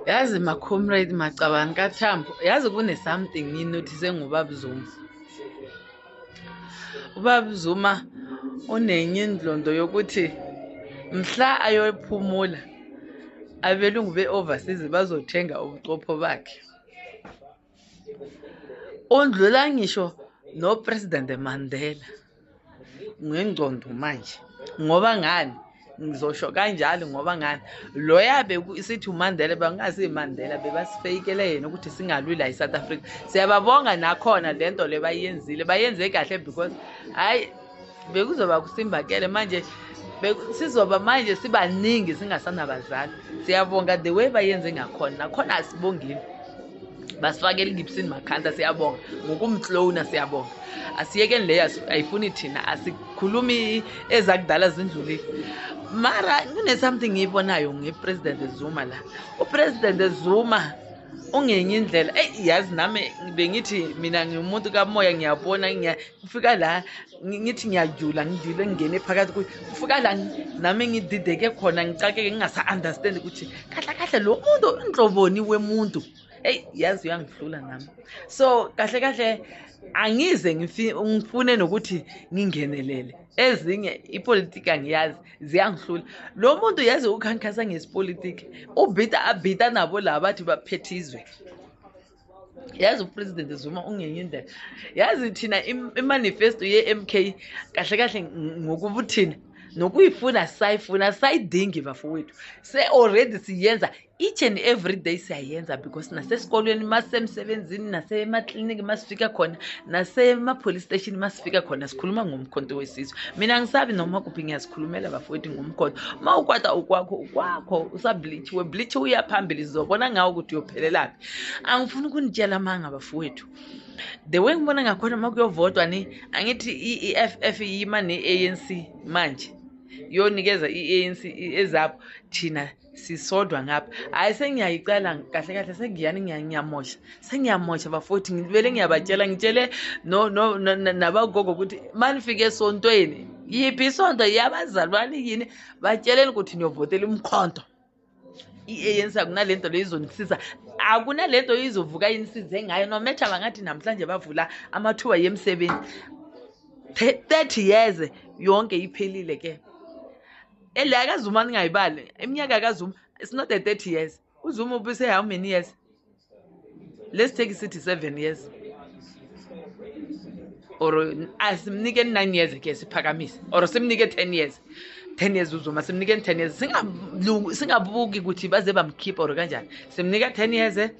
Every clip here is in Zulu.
Yazi ma-comrade macabanga kaThambo, yazi kune-something ngiyinothise ngobaba Zuma. Ubaba Zuma unenye indlondo yokuthi mhla ayophumula abelungu be-overseas bazothenga ubucopho bakhe. Undlula ngisho no-President Mandela ngengcondo manje ngoba ngani ngizosho kanjalo ngoba ngani loya besithi uMandela bangasi Mandela bebasifeyikele yena ukuthi singalwi la eSouth Africa. Siyababonga nakhona lento le bayenzile, bayenze kahle because hayi bekuzoba kusimbakele manje, sizoba manje sibaningi singasanabazali. Siyabonga the way bayenze ngakhona, nakhona asibongile basifakele iGibson Makhanta, siyabonga ngokumklona, siyabonga. Asiyekeni leyo, ayifuni thina, asikhulumi ezakudala zindlulile. Mara kune-something ngiyibonayo nge-President Zuma la. U-President Zuma ungenye indlela. Eyi yazi nami bengithi mina ngiwumuntu kamoya, ngiyabona kufika la ngithi ngiyajula, ngijule ngingene phakathi kuyo, kufika la nami ngidideke khona, ngicakeke, ngingasa-understand ukuthi kahle kahle lo muntu inhloboni wemuntu. Eyi yazi uyangihlula nami. So kahle kahle angize ngifune nokuthi ngingenelele ezinye ipolitiki, angiyazi, ziyangihlula. Lo muntu yazi ukhankasa ngesipolitiki, ubhita abhita nabo laba bathi baphethe izwe. Yazi uPresident Zuma ungenye indlela. Yazi thina imanifesto ye-MK kahle kahle ngokubuthina nokuyifuna sayifuna sayidingi bafowethu, se-already siyenza each and every day, siyayenza because nasesikolweni, masemsebenzini, nasemakliniki masifika khona, nasema-police station masifika khona, sikhuluma ngomkhonto wesizwe. Mina ngisabi noma kuphi, ngiyazikhulumela bafowethu ngomkhonto. Ma ukwata ukwakho ukwakho usableachiwe, bleach uya phambili, sizobona ngawo ukuthi uyophelelaphi. Angifuni ukunitshela amanga bafowethu, the way ngibona ngakhona uma kuyovotwa ni angithi i-EFF yima ne-ANC manje yonikeza i-ANC ezabo, thina sisodwa ngapha. Hhayi sengiyayicala kahle kahle, sengiyani ngiyamosha, sengiyamosha bafowethu. Ngivele ngiyabatshela, ngitshele nabagogo ukuthi manifike esontweni, yiphi isonto yabazalwane yini, batsheleni ukuthi niyovotela umkhonto. I-ANC akunalento leyo izonisiza, akunalento izovuka inisize ngayo, nometha bangathi namhlanje bavula amathuba yemisebenzi. 30 years yonke iphelile ke ele akaZuma, ningayibali iminyaka kaZuma, it's not a 30 years. UZuma ubuse how many years? Let's take isithi 7 years or asimnike 9 years ke siphakamise, or simnike 10 years, 10 years uZuma simnike 10 years, singabuki ukuthi baze bamkhipha or kanjani, simnika 10 years,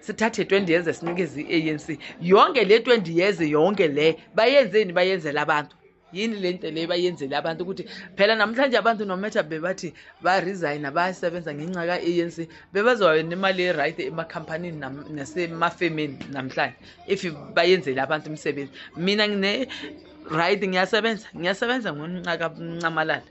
sithathe 20 years sinikeze i-ANC yonke. Le 20 years yonke le bayenzeni? Bayenzela abantu yini le nto le bayenzele abantu? Ukuthi phela namhlanje abantu nometha bebathi ba-resigna bayasebenza ngenxa ka-ANC, bebazoba nemali e-right emakhampanini nasemafemeni namhlanje if bayenzele abantu umsebenzi. Mina ngine-right, ngiyasebenza, ngiyasebenza ngonxa kaNcamalala,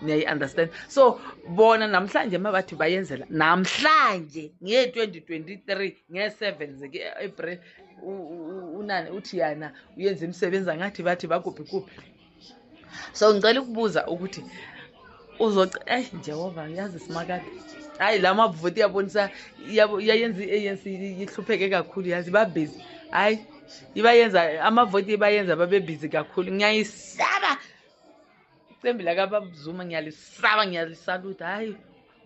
niyayi-understand. So bona namhlanje uma bathi bayenzela namhlanje nge-2023 nge-7 zeke-April, unani uthi yana uyenza imisebenzi angathi bathi bakuphi kuphi. So ngicela ukubuza ukuthi uzoce eyi Jehova yazi simakade, hayi la mavoti iyabonisa iyayenza i-ANC ihlupheke kakhulu, yazi babhizi, hayi ibayenza amavoti ibayenza babe busy kakhulu. Ngiyayisaba icembi lakababZuma, ngiyalisaba, ngiyalisaluta. Hayi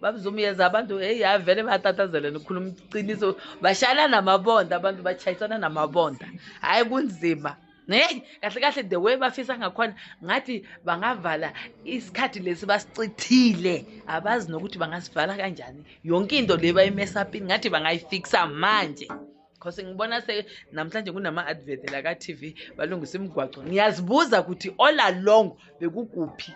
babZuma uyeza abantu, heyi avele bayatatazela nokukhuluma iqiniso, bashayana namabonda abantu, bachayisana namabonda, hhayi kunzima. Hey kahle kahle the way bafisa ngakhona ngathi bangavala isikhathi lesi basicithile, abazi nokuthi bangasivala kanjani yonke into le bayimesapini, ngathi bangayifixa manje cause ngibona se namhlanje kunama-advert la ka-TV balungisa imigwaco. Ngiyazibuza ukuthi all along bekukuphi?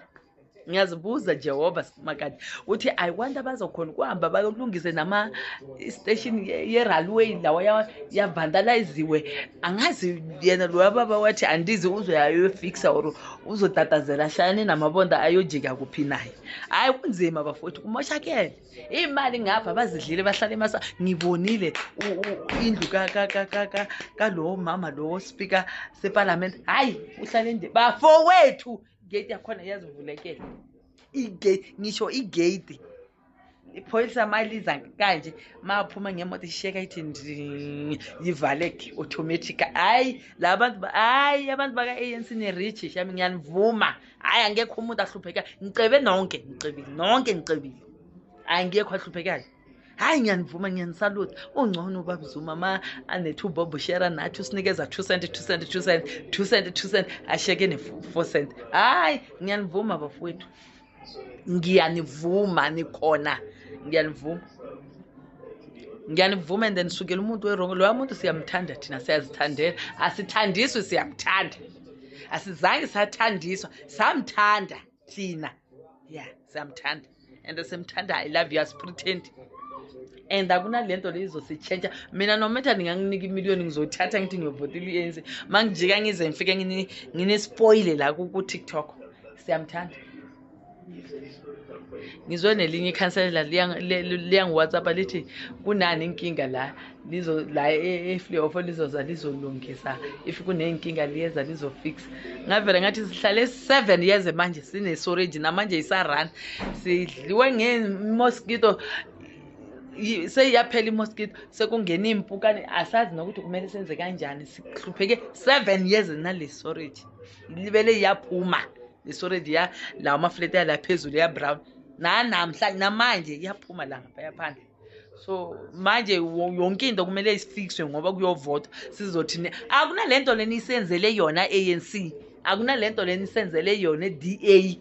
Ngiyazibuza Jehova makade uthi I want abazokhona ukuhamba bayokulungise nama-station ye-railway lawa yavandaliziwe. Angazi yena loya baba wathi andizi uzoyayofixa or uzotatazela shayane namabonda ayojika kuphi naye. Hhayi kunzima bafowethu, kumoshakele iy'mali ngapha bazidlile bahlala emasa. Ngibonile indlu kalowo mama lowo speaker separlament, hhayi uhlale nje bafowethu, igate yakhona iyazivulekela, igate ngisho igate. Iphoyisa maliza kanje maphuma ngemoto isheka ithi ndi ivaleke automatic. Hayi la bantu, hayi abantu baka-ANC ni-rich shami, ngiyanivuma. Hayi angekho umuntu ahluphekayo, ngicebe nonke, ngicebile nonke, ngicebile, angekho ahluphekayo. Hayi ngiyanivuma, ngiyanisalutha. Ungcono ubaba Zuma ma ane-2 bob share nathi, usinikeza 2 cent, 2 cent, 2 cent, 2 cent, 2 cent, asheke ne-4 cent. Hayi ngiyanivuma bafowethu, ngiyanivuma, nikhona, ngiyanivuma, ngiyanivuma. And then sukela umuntu werongo loya muntu siyamthanda thina, siyazithandela, asithandiswi, siyamthanda, asizange sathandiswa, samthanda thina. Ya, siyamthanda and simthanda. I love you, asipretend. And akunale nto le izositshentsha. Mina nometha ninganginika imiliyoni, ngizothatha ngithi ngiyovotela i-ANC, ma ngijika ngize ngifike nginispoile la ku-TikTok. Siyamthanda. Ngizwe nelinye ikhansela liyangi-WhatsApp lithi kunani inkinga la, lizo la e-Fleurhof, lizoza lizolungisa if kuney'nkinga, liyeza lizofixa. Ngavele ngathi sihlale 7 years manje sine-sewerage, namanje isarun, sidliwe nge-mosquito, seyiyaphela i-mosquito, sekungena iy'mpukane, asazi nokuthi kumele senze kanjani. Sihlupheke 7 years nale sewerage, libele iyaphuma le sewerage ya lawo amafleti ala phezulu ya-brown, nanamhla namanje iyaphuma la ngaphaya phandle. So manje yonke into kumele isifikswe ngoba kuyovotwa. Sizothi akunale nto leni isenzele yona ANC, akunale nto leni isenzele yona DA,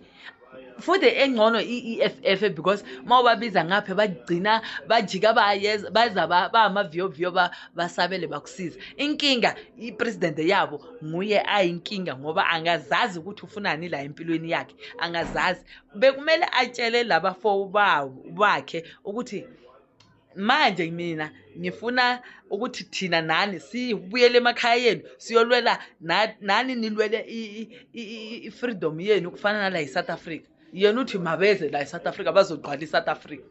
futhi engcono i-EFF, because uma ubabiza ngapha bagcina bajika, bayeza, baza bamaviyoviyo, basabele bakusiza. Inkinga ipresident yabo nguye ayinkinga, ngoba angazazi ukuthi ufunani la empilweni yakhe, angazazi. Bekumele atshele laba four bakhe ukuthi manje mina ngifuna ukuthi thina nani sibuyele emakhaya yenu, siyolwela nani, nilwele i-freedom yenu kufana nala i-South Africa. Yena uthi mabeze la e-South Africa, bazogcwala i-South Africa.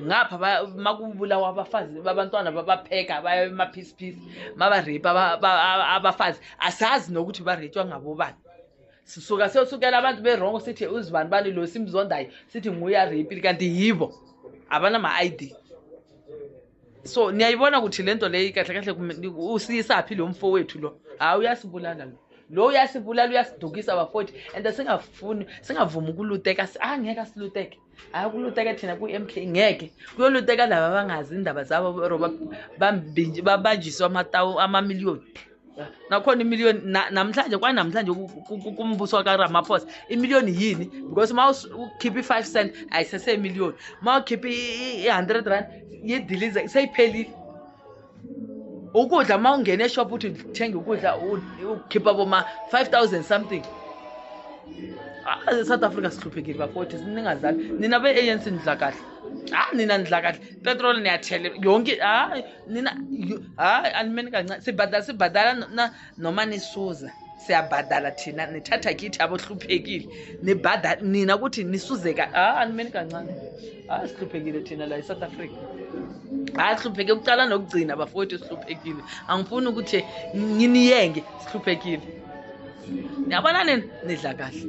Ngapha makubulawa abafazi, babantwana babapheka baya emaphisiphisi, mabarepa abafazi, asazi nokuthi bareyitshwa ngabobani. Sisuka siyosukela abantu berongo, sithi uzibani bani lo simzondayo, sithi nguye areyipile, kanti yibo abanama-ID. So niyayibona ukuthi le nto leyi kahle kahle usiyisaphi lo mfo wethu lo. Hayi, uyasibulala lo, lo uyasibulala, uyasidukisa bafowethu. And singafuni, singavumi ukuluteka, angeke asiluteke. Hayi, ukuluteka thina ku-MK ngeke kuyoluteka laba abangazi indaba zabo, ro babanjiswe amatawu amamiliyoni. Nakhona imiliyoni namhlanje, kwanamhlanje kumbuso kaRamaphosa imiliyoni yini? Because uma ukhipha i-5 cent ayisesemiliyoni, uma ukhipha i-100 rand yediliza seyiphelile. Ukudla, uma ungena eshop uthi uthenga ukudla, ukhipha boma 5000 something. Ah, e-South Africa sihluphekile bafowethu, ningazali nina be-ANC nidla kahle. Ah, nina nidla kahle, petrol niyathele yonke. Hayi nina, hayi animeni kancane, sibhadala, sibhadala noma nisuza, siyabhadala thina, nithatha kithi abohluphekile, nibhadala nina ukuthi nisuzeka. Ah, animeni kancane. Hayi, sihluphekile thina la e-South Africa. Hayi, sihlupheke kucala nokugcina bafowethu, sihluphekile. Angifuni ukuthi nginiyenge, sihluphekile. Niyabona nini, nidla kahle.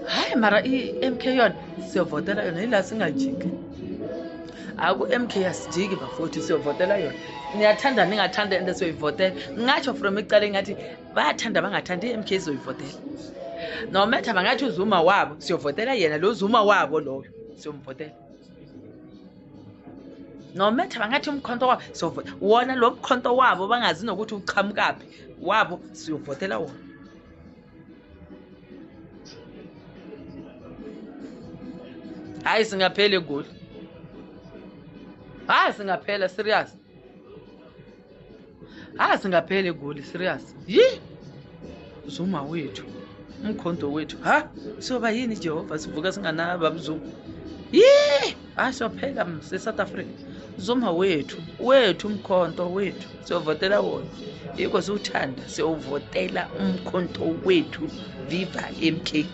Hayi, mara i-MK yona siyovotela yona, yila singajiki. Aku-MK asijiki bafowethu, siyovotela yona, niyathanda ningathanda, and siyoyivotela. Ngingatsho from ekucaleni ngathi bayathanda bangathanda, i-MK sizoyivotela. No matter bangathi uZuma wabo, siyovotela yena lo Zuma wabo loyo, siyomvotela. No matter bangathi umkhonto wabo, siyovota wona lo mkhonto wabo, bangazi nokuthi uqhamukaphi wabo, siyovotela wona. Hayi, singaphela eGoli, hayi singaphela serious, hayi singaphela eGoli serious. Yi Zuma wethu, umkhonto wethu, ha siyoba yini Jehova, sivuka singanaba Zuma? Yi, hayi siyophela se-South Africa. Zuma wethu, wethu umkhonto wethu, siyovotela wona, yikho siwuthanda, siyovotela umkhonto wethu. Viva MK.